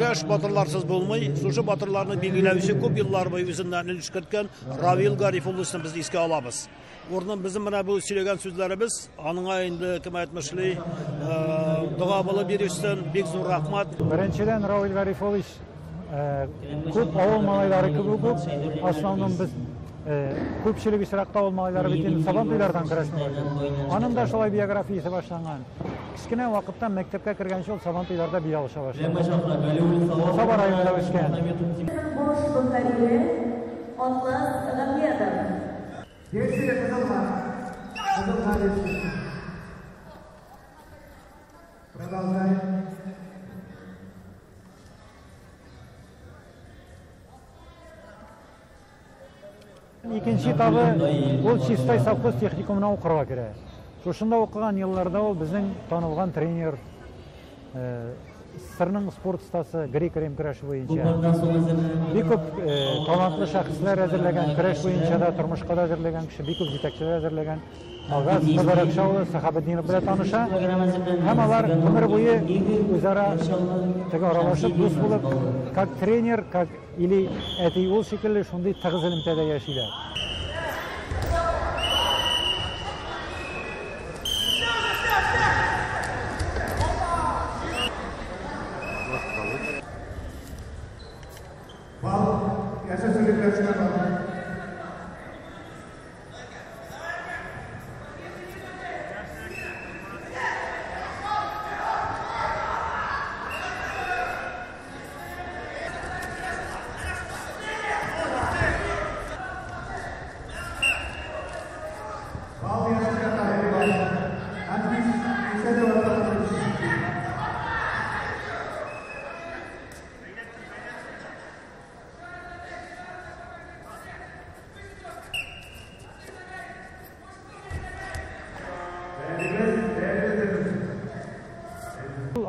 Көрәш батырларсыз булмый. Шушы батырларны билгеләүче күп еллар буе үзеннән өлеш керткән Равил Гарифулловичны без искә алабыз. Урынын безнең менә бу сөйләгән сүзләребез, аныңа инде кем әйтмешли, дога булып ирешсен, бик зур рәхмәт. Беренчедән, Равил Гарифуллович күп авыл малайлары кебек үк, основном без күпчелек очракта авыл малайлары бит инде Сабан туйлардан көрәшне башлый. Аның да шулай биографиясе башланган. Кечкенә вакыттан мәктәпкә кергәнче ул Сабан туйларда бия алыша башлаган. Саба районында үскән. Баш мөхәррире Атлас Гамьятов. Продолжаем. Икенче этабы ул Чистай совхоз техникумына укырга керә. Шушында укыган елларда ул безнең танылган тренер, СССРның спорт остасы грек-рим көрәше буенча. Бик күп талантлы шәхесләр әзерләгән, көрәш буенча да, тормышка да әзерләгән кеше, бик күп җитәкчеләр әзерләгән. Агаз Мөбарәкша улы Сахабетдинов белән таныша. Һәм алар гомер буе үзара теге аралашып, дус булып, как тренер, как или әти ул шикелле шундый тыгыз элемтәдә яшиләр. Бал, яшел көрәшенә бал. Бал яшел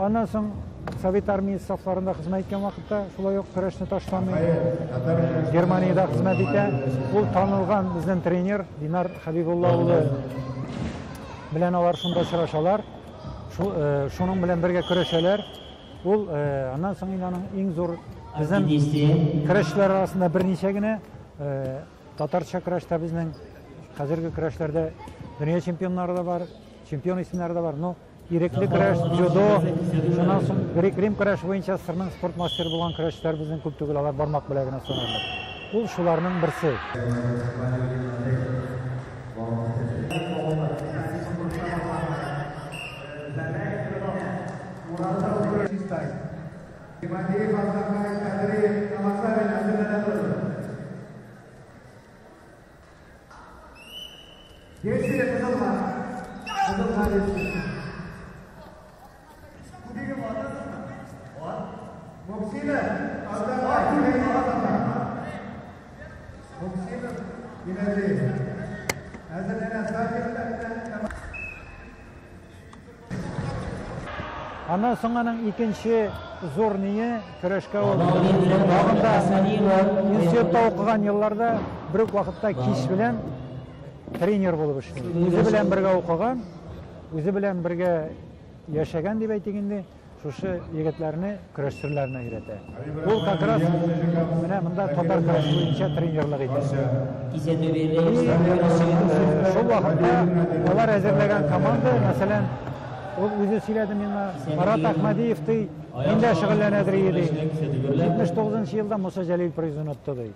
Аннан соң Совет армиясе сафларында хезмәт иткән вакытта шулай ук көрәшне ташламый. Германиядә хезмәт итә. Ул танылган безнең тренер Динар Хәбибулла улы белән алар шунда очрашалар. Шуның белән бергә көрәшәләр. Ул аннан соң инде аның иң зур безнең көрәшчеләр арасында берничә генә татарча көрәштә безнең хәзерге көрәшләрдә дөнья чемпионнары да бар, чемпион исемнәре дә бар. Но ирекле көрәш, дзюдо, шуннан соң грек-рим көрәш буенча СССРның спорт мастеры булган көрәшчеләр безнең күп түгел, алар бармак белән генә санарлык. Ул шуларның берсе. Аннан соң аның икенче зур ние көрәшкә ул тагын да институтта укыган елларда бер үк вакытта кич белән тренер булып эшли. Үзе белән бергә укыган, үзе белән бергә яшәгән дип әйтик инде, шушы егетләрне көрәш серләренә өйрәтә. Ул как раз менә монда татар көрәше буенча тренерлык итә. Шул вакытта алар әзерләгән команда, мәсәлән, ул үзе сөйләде миңа, Марат Ахмадиев ди, мин дә шөгыльләнәдер иде. 79 елда Муса Җәлил призын отты ди.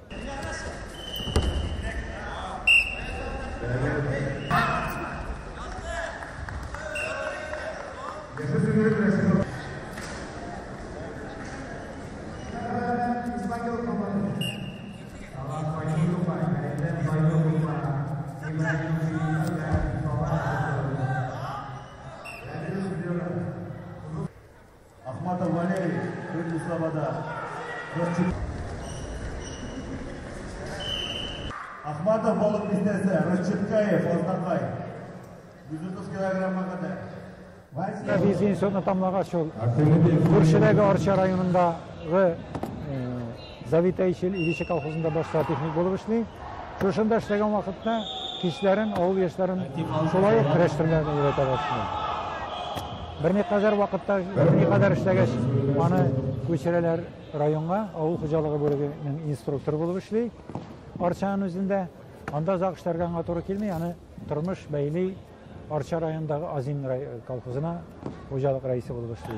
Ахматов Валерий, Крым Слобода. Ахматов Балык Бистәсе, Расчеткаев, Азнакай. 130 килограммга кадәр. Без институтны тамамлагач, ул күршедәге Арча районындагы Завита Ильича колхозында баш техник булып эшли. Шушында эшләгән вакытта кичләрен авыл яшьләрен шулай ук көрәш төрләренә өйрәтә башлый. Берникадәр вакытта, берникадәр эшләгәч, аны күчерәләр районга, авыл хуҗалыгы бүлегенең инструкторы булып эшли. Арчаның үзендә. Анда озак эшләргә аңа туры килми, аны тормыш бәйли Арча районындагы Азин колхозына хуҗалык рәисе булып эшли.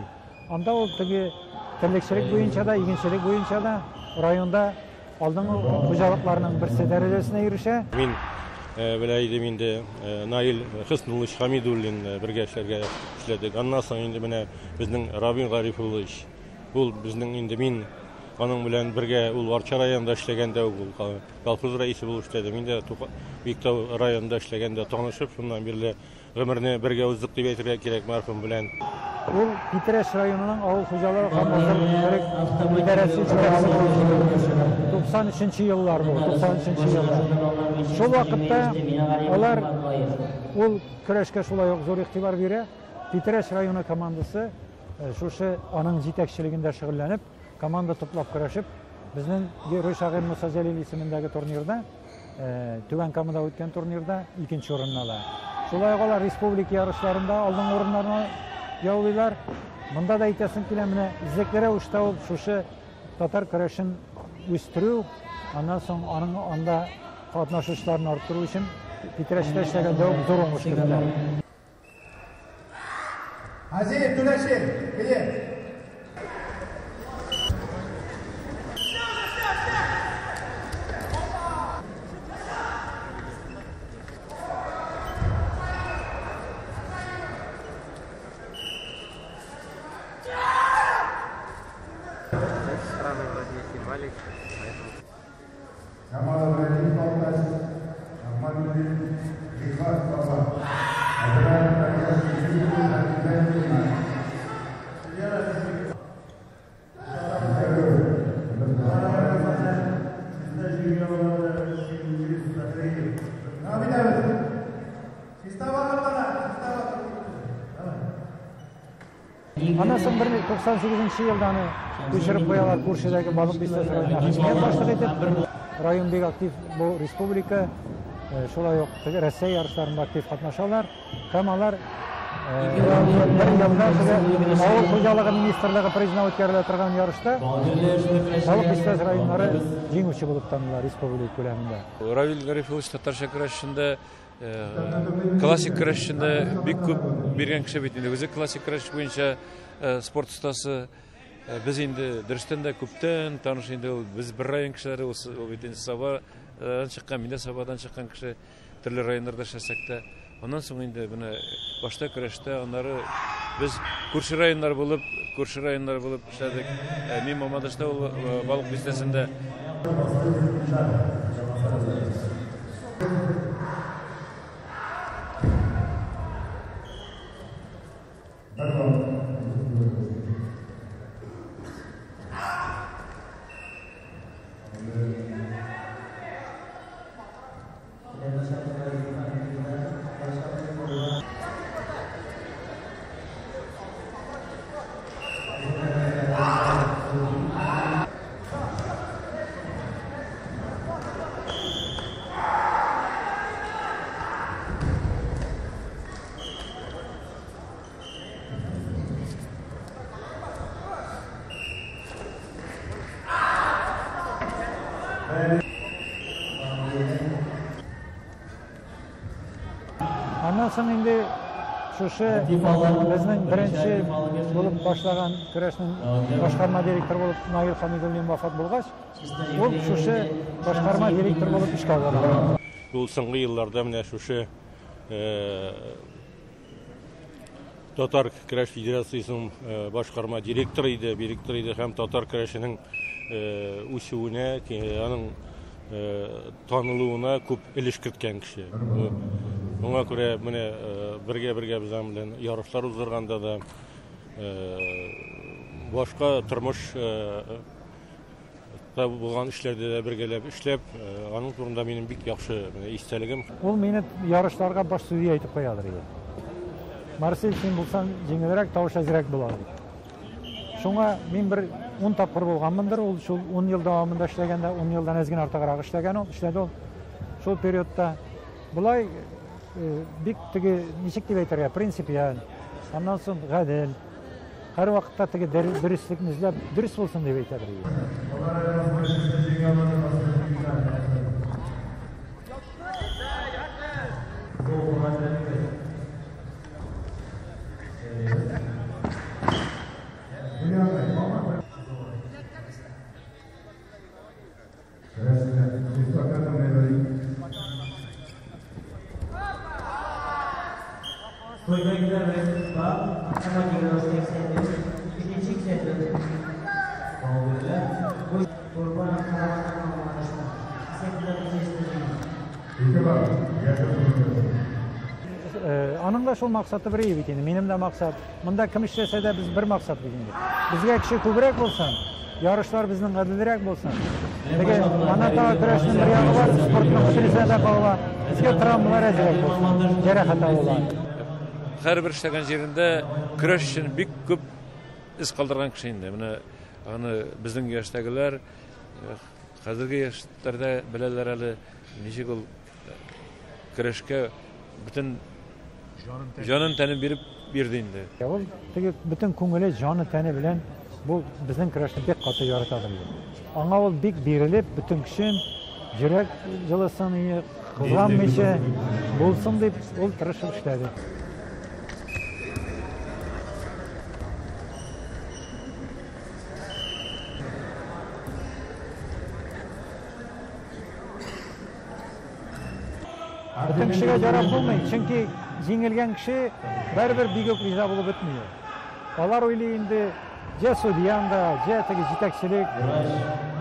Анда ул теге терлекчелек буенча да, игенчелек буенча да районда алдынгы хуҗалыкларның берсе дәрәҗәсенә ирешә. Мин белә идем инде Наил Хөснуллович Хамидуллин бергә эшләргә эшләдек. Аннан соң инде менә безнең Равил Гарифуллович, ул безнең инде мин аның белән бергә ул Арча районында эшләгәндә ул колхоз рәисе булып эшләде. Мин дә Биектау районында эшләгәндә танышып, шуннан бирле гомерне бергә уздык дип әйтергә кирәк мәрхүм белән. Ул Питрәч районының авыл хуҗалыгы һәм азык-төлек идарәсе җитәкчесе булып эшли. 93 еллар бу, 93 еллар. Шул вакытта алар ул көрәшкә шулай ук зур игътибар бирә. Питрәч районы командасы шушы аның җитәкчелегендә шөгыльләнеп, команда туплап көрәшеп, безнең Герой шагыйрь Муса Җәлил исемендәге турнирда, Түбән Камада үткән турнирда икенче урынны ала. Шулай ук алар республика ярышларында алдынгы урыннарны яулыйлар. Монда да әйтәсем килә, менә эзлекле рәвештә ул шушы татар көрәшен үстерү, аннан соң аның анда катнашучыларын арттыру өчен Питрәчтә эшләгәндә үк зур уңыш кертә. Азиев, Түләшев, киле. Аннан соң бер 98 елда аны күчереп куялар күршедәге Балык бистәсе районына хакимият башлыгы итеп. Район бик актив бу республика, шулай ук Россия ярышларында актив катнашалар. Һәм алар бер елда авыл хуҗалыгы министрлыгы призына үткәрелә торган ярышта Балык бистәсе районнары җиңүче булып таныла республика күләмендә. Равил Гарифуллович татарча көрәшендә, классик көрәшендә бик күп биргән кеше бит инде. Үзе классик көрәш буенча спорт остасы. Без инде дөрестән дә күптән таныш инде ул. Без бер район кешеләре, ул бит инде Сабадан чыккан, мин дә Сабадан чыккан кеше, төрле районнарда эшләсәк тә. Аннан соң инде менә башта көрәштә, аннары без күрше районнар булып, күрше районнар булып эшләдек. Мин Мамадышта, ул Балык бистәсендә. Аннан соң инде шушы безнең беренче булып башлаган көрәшнең башкарма директоры булып Наил Хамидуллин вафат булгач, ул шушы башкарма директор булып эшкә алына. Ул соңгы елларда менә шушы Татар көрәш федерациясенең башкарма директоры иде, директор иде һәм татар көрәшенең үсүенә, аның танылуына күп өлеш керткән кеше. Моңа күрә менә бергә-бергә без аның белән ярышлар уздырганда да, башка тормыш булган эшләрдә дә бергәләп эшләп, аның турында минем бик яхшы истәлегем. Ул мине ярышларга баш судья итеп куядыр иде. Марсель, син булсаң җиңелрәк, тавыш әзрәк була дип. Шуңа мин бер 10 тапкыр булганмындыр, ул шул 10 ел дәвамында эшләгәндә, 10 елдан әз генә артыграк эшләгән ул, эшләде ул. Шул периодта болай бик теге, ничек дип әйтергә, принципиаль, аннан соң гадел, Һәрвакытта теге дөреслекне эзләп, дөрес булсын дип әйтә бер. Аның да шул максаты бер бит инде, минем дә максат. Монда кем эшләсә дә без бер максат бит инде. Безгә кеше күбрәк булсын, ярышлар безнең гаделрәк булсын. Теге ана тагы көрәшнең бер ягы бар, спортның бөтенесенә дә кагыла. Безгә травмалар әзрәк булсын, җәрәхәт алулар. Һәрбер эшләгән җирендә көрәш өчен бик күп эз калдырган кеше инде. Менә аны безнең яшьтәгеләр, хәзерге яшьләрдә беләләр әле, ничек ул көрәшкә бөтен җанын тәнен биреп бирде инде. Ул теге бөтен күңеле, җаны тәне белән бу безнең көрәшне бик каты ярата белде. Аңа ул бик бирелеп, бөтен көчен, йөрәк җылысын кызганмыйча булсын дип ул тырышып эшләде. Бөтен кешегә ярап булмый, чөнки җиңелгән кеше барыбер бик үк риза булып бетми. Алар уйлый инде, җә судьян да, җә теге җитәкчелек,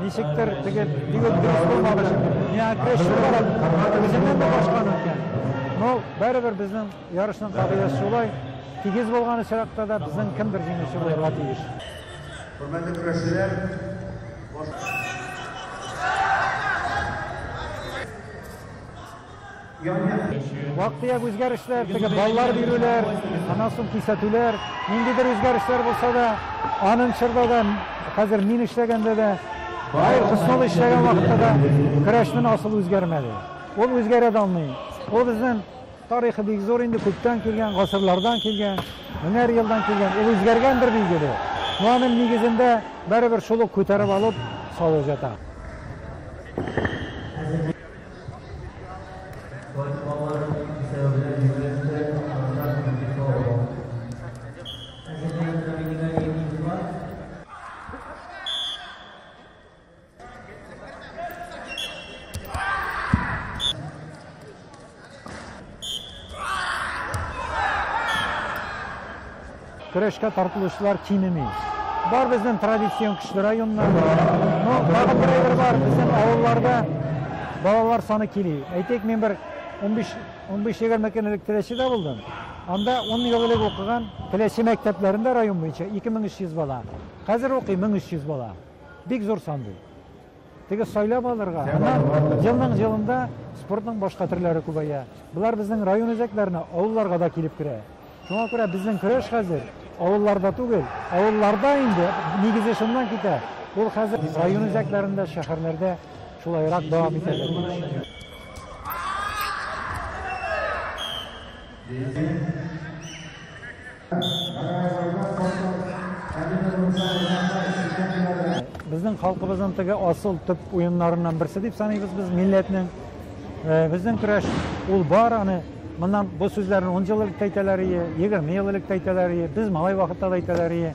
ничектер теге бик үк дөрес булмады шикелле. Миңа көрәш буларак үзеннән дә башка мөмкин. Но барыбер безнең ярышның кагыйдәсе шулай, тигез булган очракта да безнең кемдер җиңүче булырга тиеш. Хөрмәтле көрәшчеләр, Вак-төяк үзгәрешләр, теге баллар бирүләр, аннан соң кисәтүләр, ниндидер үзгәрешләр булса да, аның чорда да, хәзер мин эшләгәндә дә, Наил Хөснуллин эшләгән вакытта да көрәшнең асылы үзгәрмәде. Ул үзгәрә дә алмый. Ул безнең тарихы бик зур инде, күптән килгән, гасырлардан килгән, меңәр елдан килгән. Ул үзгәргәндер билгеле. Но аның нигезендә барыбер шул ук күтәреп алып салу ята. Көрәшкә тартылучылар кимеми. Бар безнең традицион көчле районнар. Но тагын бер әйбер бар, безнең авылларда балалар саны кили. Әйтик, мин бер 15-20 көн элек Теләчедә булдым. Анда 10 ел элек укыган Теләче мәктәпләрендә район буенча 2300 бала. Хәзер укый 1300 бала. Бик зур сан бу. Теге сайлап алырга. Аннан елның елында спортның башка төрләре күбәя. Булар безнең район үзәкләренә, авылларга да килеп керә. Шуңа күрә безнең көрәш хәзер авылларда түгел, авылларда инде нигезе шуннан китә. Ул хәзер район үзәкләрендә, шәһәрләрдә шулайрак дәвам итәргә тиеш. Безнең халкыбызның теге асыл төп уеннарыннан берсе дип саныйбыз без милләтнең. Безнең көрәш ул бар, аны моннан бу сүзләрне 10 ел элек тә әйтәләр ие, 20 ел элек тә әйтәләр ие, без малай вакытта да әйтәләр ие.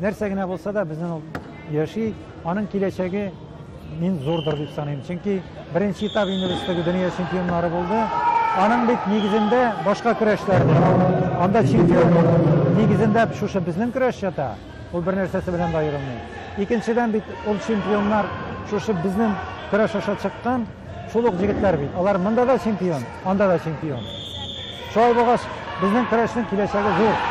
Нәрсә генә булса да безнең ул яши, аның киләчәге мин зурдыр дип саныйм. Чөнки беренче этап инде без теге дөнья чемпионнары булды. Аның бит нигезендә башка көрәшләр. Анда чемпион нигезендә шушы безнең көрәш ята. Ул бер нәрсәсе белән дә аерылмый. Икенчедән бит ул чемпионнар шушы безнең көрәш аша чыккан шул ук җегетләр бит. Алар монда да чемпион, анда да чемпион. Шулай булгач, безнең көрәшнең киләчәге зур.